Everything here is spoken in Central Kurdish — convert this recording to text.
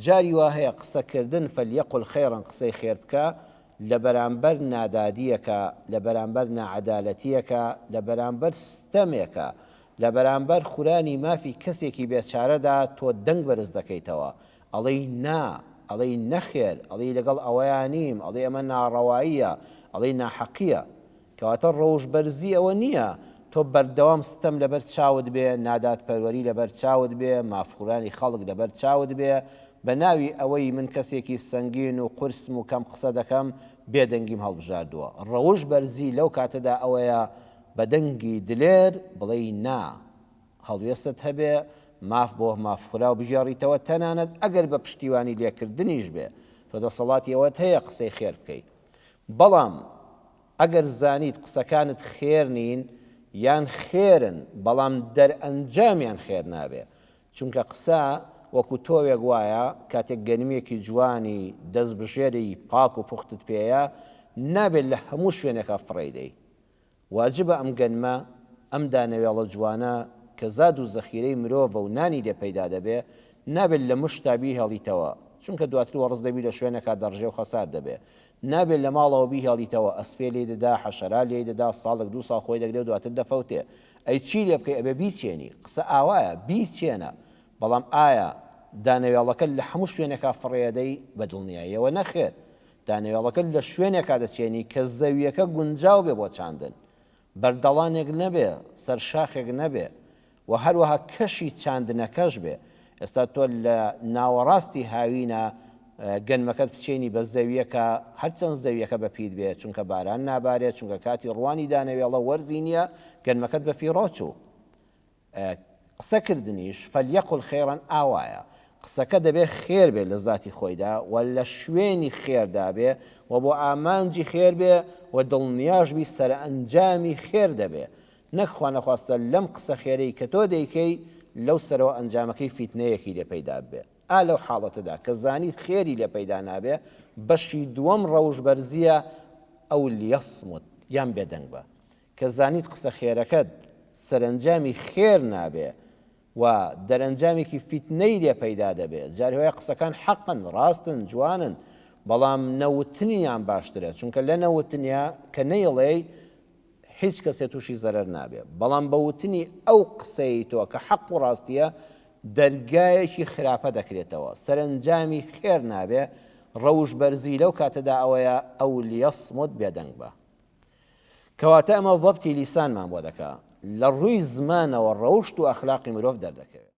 جاری وا هەیە قسەکردن فلیقل خیرا قسەی خێر بکە لە بەرامبەر نادادییەکە، لە بەرامبەر ناعەدالەتییەکە، لە بەرامبەر ستەمێکە، لە بەرامبەر خورانی مافی کەسێکی بێچارەدا تۆ دەنگ بەرز دەکەیتەوە، ئەڵێی نا، ئەڵێی نەخێر، ئەڵێی لەگەڵ ئەوەیا نیم، ئەڵێی ئەمە ناڕەواییە، ئەڵێی ناحەقییە. کەواتە ڕەوشت بەرزی ئەوە نییە تۆ بەردەوام ستەم لەبەر چاوت بێ، نادادپەروەری لەبەر چاوت بێ، مافخورانی خەڵک لەبەر چاوت بێ، بە ناوی ئەوەی من کەسێکی سەنگین و قورسم و کەم قسە دەکەم، بێدەنگیم هەڵبژاردووە. ڕەوشت بەرزی لەو کاتەدا ئەوەیە بە دەنگی دلێر بڵێی نا. هەڵوێستت هەبێ، ماف بۆ مافخوراو بگێڕیتەوە، تەنانەت ئەگەر بە پشتیوانی لێکردنیش بێ. تۆ دەسەڵاتی ئەوەت هەیە قسەی خێر بکەی. بەڵام ئەگەر زانیت قسەکانت خێر نین یان خێرن بەڵام دەرئەنجامیان خێر نابێ چونکە قسە وەکو تۆوێک وایە کاتێک گەنمێکی جوانی دەستبژێری پاک و پوختت پێیە نابێت لە هەموو شوێنێکا فڕێی دەی واجبە ئەم گەنمە، ئەم دانەوێڵە جوانە کە زاد و زەخیرەی مرۆڤە و نانی لێ پەیدا دەبێ، نابێت لە مشتا بیهێڵیتەوە، چونکە دواتر وەڕس دەبی لە شوێنێکا دەڕژێ و خەسار دەبێ. نابێت لە ماڵەوە بیهێڵیتەوە، ئەسپێ لێی دەدا، حەشەرات لێی دەدا، ساڵێک دوو ساڵ خۆی دەگرێ و دواتر دەفەوتێ. ئەی چی لێ بکەی؟ ئەبێ بیچێنی. قسە ئاوایە، بیچێنە. بەڵام ئایا دانەوێڵەکە لە هەموو شوێنێکا فڕێدەی؟ بە دڵنیاییەوە نەخێر. دانەوێڵەکە لە شوێنێکا دەچێنی کە زەوییەکە گونجاو بێ بۆ چاندن، بەردەڵانێک نەبێ، سەر شاخێک نەبێ و هەروەها کەشی چاندنەکەش بێ. ئێستا تۆ لە ناوەڕاستی هاوینە گەنمەکەت بچێنی بە زەوییەکە، هەرچەند زەوییەکە بەپیت بێ، چونکە باران نابارێ، چونکە کاتی ڕوانی دانەوێڵە وەرزی نییە، گەنمەکەت بەفیڕۆ چوو. قسە کردنیش، فلیقل خیرا، ئاوایە، قسەکە دەبێ خێر بێ لە زاتی خۆیدا و لە شوێنی خێردا بێ و بۆ ئامانجی خێر بێ و دڵنیاش بی سەرئەنجامی خێر دەبێ، نەک خوانەخواستە لەم قسە خێرەی کە تۆ دەیکەی لەو سەرەوە ئەنجامەکەی فیتنەیەکی لێ پەیدا ببێ. ئا لەو حاڵەتەدا کە زانیت خێری لێ پەیدا نابێ، بەشی دووەم ڕەوشبەرزییە، او لیصمت، یان بێدەنگ بە. کە زانیت قسە خێرەکەت سەرەنجامی خێر نابێ و دەرەنجامێکی فیتنەی لێ پەیدا دەبێ، جاری وایە قسەکان حەقن، ڕاستن، جوانن، بەڵام نەوتنیان باشترە، چونکە لە نەوتنیا کە نەیڵێی هیچ کەسێ تووشی زەرەر نابێ، بەڵام بە وتنی ئەو قسەی تۆ کە حەق و ڕاستیە دەرگایەکی خراپە دەکرێتەوە، سەرەنجامی خێر نابێ، ڕەوش بەرزی لەو کاتەدا ئەوەیە ئەو لیصمت بێدەنگ بە. کەواتە ئەمە ضەبتی لیسانمان بۆ دەکا، لە ڕووی زمانەوە ڕەوشت و ئەخلاقی مرۆڤ دەردەکەوێ.